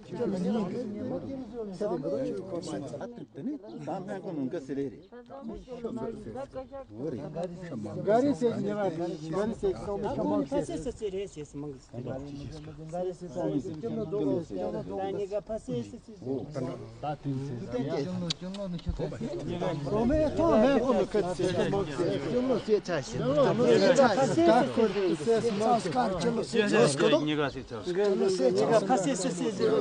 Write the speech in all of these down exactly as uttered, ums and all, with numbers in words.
དེ་ནི་ད་སྨན་ཁང་ནང་ག་ཟེར་རེད། འོ་རེད། ག་རེ་ཟེར་གྱི་ཉེ་བ་རེད། ག་རེ་ཟེར་གྱི་སོང་མི་ཤོང་མང་གི་ཟེར། ཕ་སེ་སེ་ཟེར་རེད་ཟེར་སི་མང་གི་ཟེར། ག་རེ་ཟེར་སོང་མི་ཤོང་མང་གི་ཟེར། ད་ཉེ་ག་ཕ་སེ་སེ་སེ་ཟེར། ད་དེ་ཟེར། རོ་མེ་ཐོ་མེ་ཁོ་མི་ཁ་ཟེར་སི་མང་གི་ཟེར། ཕ་སེ་སེ་ཟེར། ཕ་སེ་སེ་ཟེར། ཉེ་ག་ཟེར་ཚར། ཕ་སེ་སེ་སེ་ཟེར།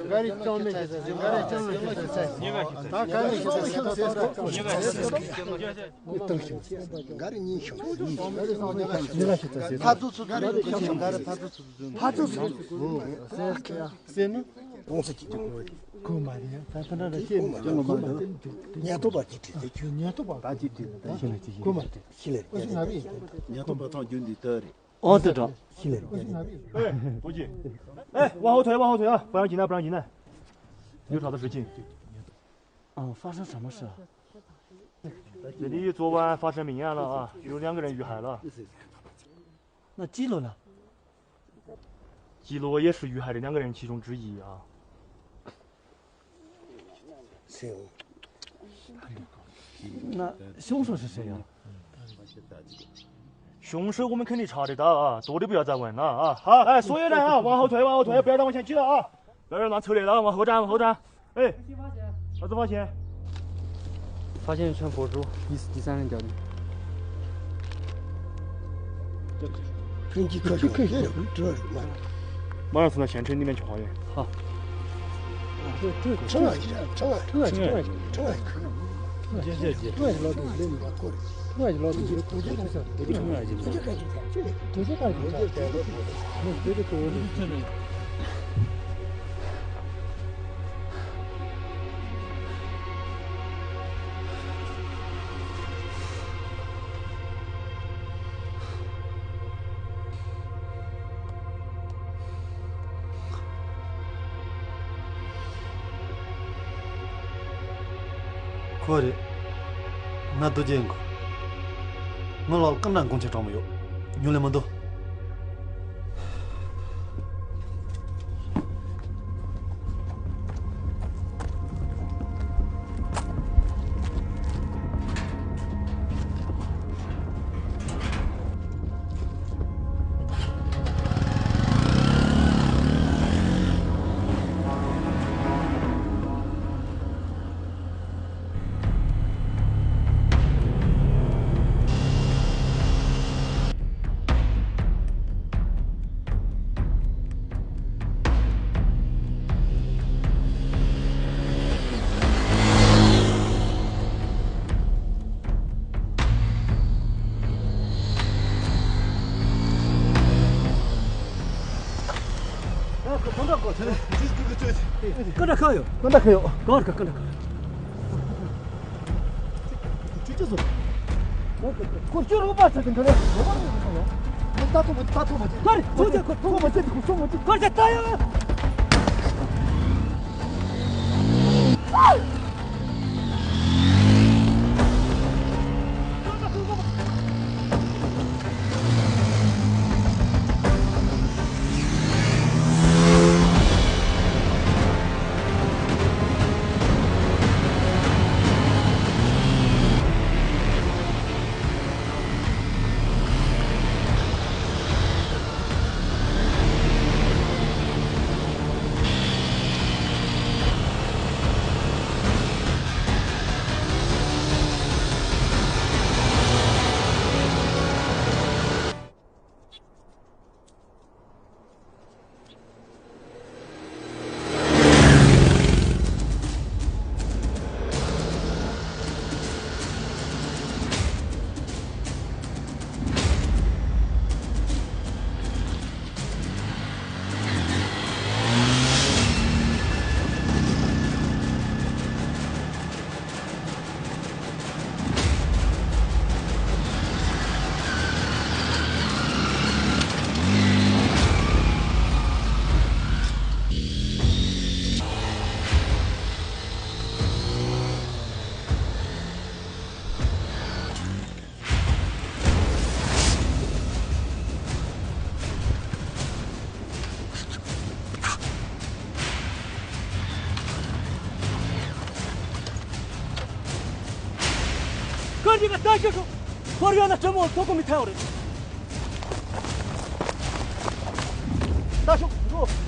ག་རེ་གཏོང་མེད་ཟེར། ག་རེ་གཏོང་མེད་ཟེར། ག་རེ་གཏོང་མེད་ཟེར། ག་རེ་གཉིས་ཤོག་ཕ་ཚོ་ཚོ། ག་རེ་གཉིས་ཤོག་ག་རེ་ཕ་ཚོ་ཚོ། ཕ་ཚོ་ཚོ་ཟེར་ན། གོང་ས་ཅིག་ཏུ་གོ། གོ་མ་རེད། ད་ད་ད་ཤེས་མ་ཐུབ། ཉ་ཐོ་པ་ཅིག་བྲིས་ཟེར། ཉ་ཐོ་པ་ད་ཅིག་བྲིས། ད་ཤེས་ན་ཅིག་གོ་མ་རེད། ཤི་ལེ། ཨོ་ང་རེད། ཉ་ཐོ་པ་ཐང་རྒྱུན་འདི་ལྟར་རེད། 哦，队长。 ཤི་ལེ། 哎，同志。哎，往后退，往后退啊！不让进来，不让进来。有啥的事情？啊，发生什么事啊？这里昨晚发生命案了啊，有两个人遇害了。那基罗呢？基罗也是遇害的两个人其中之一啊。 那凶手是谁呀？凶手我们肯定查得到啊，多的不要再问了啊。好，哎，所有人啊，往后退，往后退，不要再往前挤了啊！不要乱凑热闹，往后站，往后站。哎，啥子发现？发现一串佛珠，疑似第三人脚印。根据科学，这有这有。 马上送到县城里面去化验。好。这这这这这这这这ཁོ་རེད། ང་རྡོ་རྗེ་ཡིན་གོ། ང་ལ་རྐང་གྲངས་དགོངས་ཆེ་དྲང་མོ་ཡོད། ཉུང་ལས་མི་འདུག་ཀ་འདྲ་ཁ་ཡོད། ཀ་འདྲ་ཁ་ཡོད། ག་རེ་ག་ཀ་འདྲ་ཁ་ཡོད། ཁོ་ཁྱོད་རོགས་པ་ཚ་དེ་འདྲ་རེད། རོགས་པ་རེད། ད་ཐོག་མ་ད་ཐོག་མ་ཅི་ག་རེ་ཁོ་ཚོ་ཁོ་ཐོག་མ་ཅི་ཁོ་ཐོག་མ་ཅི་ག་རེ་ད་ཡོད། ཀ་འདི་ག་ལྟ་ཤོག་ཤོག་ཁོར་ཡོད་ན་དྲི་མོ་ཐོ་གོ་མི་ཐལ་བ་རེད། ལྟ་ཤོག་འགྲོ།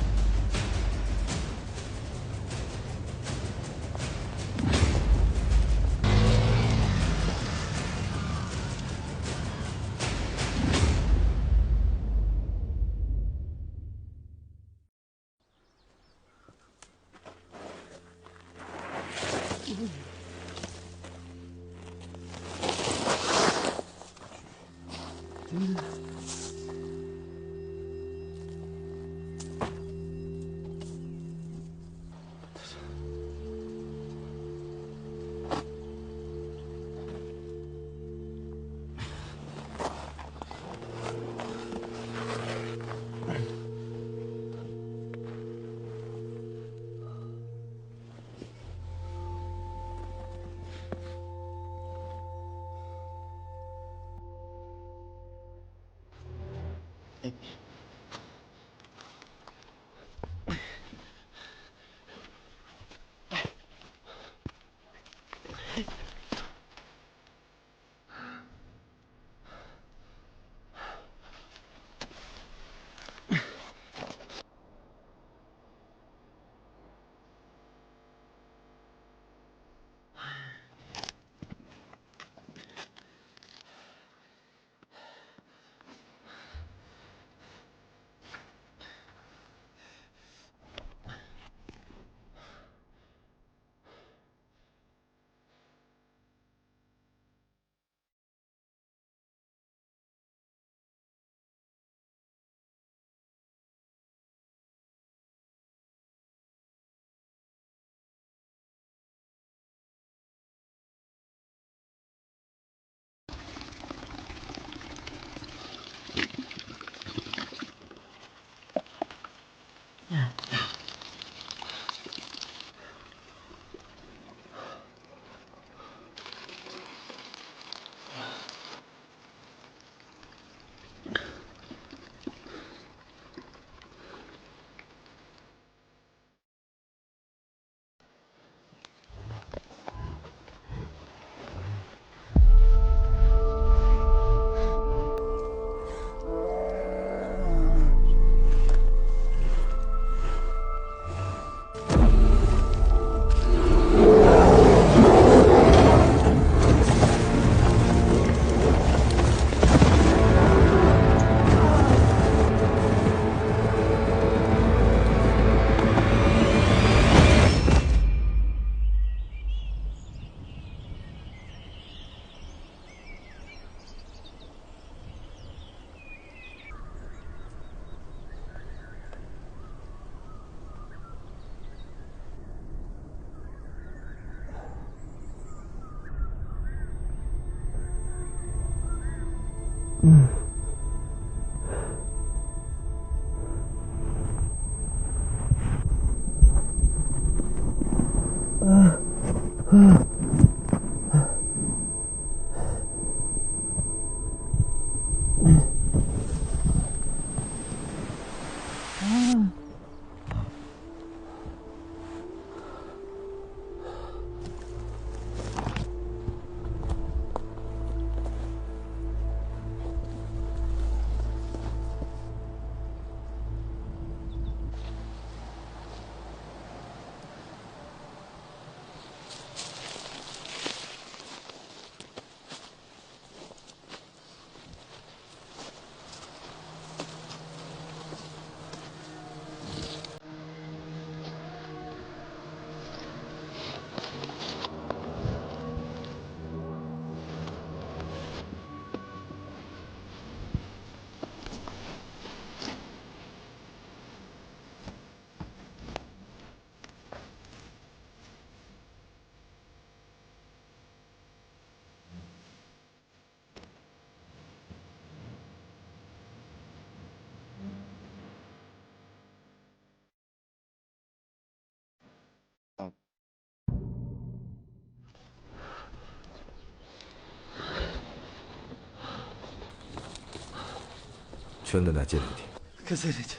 ཁྱོད་འདི་ན་ཅི་རེད། ཁ་ཟས་རེད།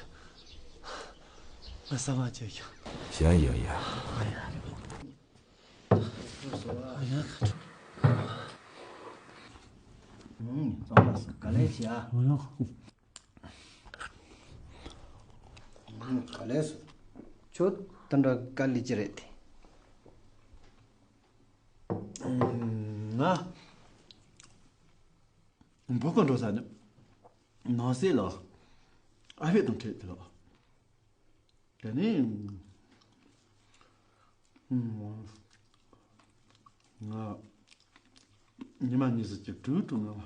ང་ས་མ་བཅད་ཡོང་། ཞན་ཡོད་ཡ། ཡང་ཁ་ཁྲོ། ལན་བྱེད་ཨ། ཨ་ཡོ། ག་ལས་སོ། ཁྱོད་དེ་འདྲ་དཀའ་ལས་ཅི་རེད་དེ། ང་བོད་ག་འགྲོ་ས་ནི་ནང་སྲིད་ལ་ཨ་ཕེ་དང་འཕྲད་དེ་ལ། དེ་ནས་ང་ཉི་མ་ཉི་ཤུ་གཅིག་དྲུག་དྲུག་ང་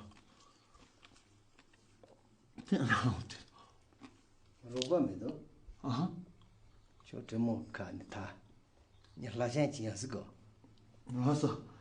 དེ་ལ་དེ། རོགས་པ་མི་འདུག་ཨ། ཁྱོད་དྲི་མོ་ཁ་ནི་ད་ཉི་ལྷ་ཆེན་གྱི་ཡང་སྲིད་གོ། ང་ས།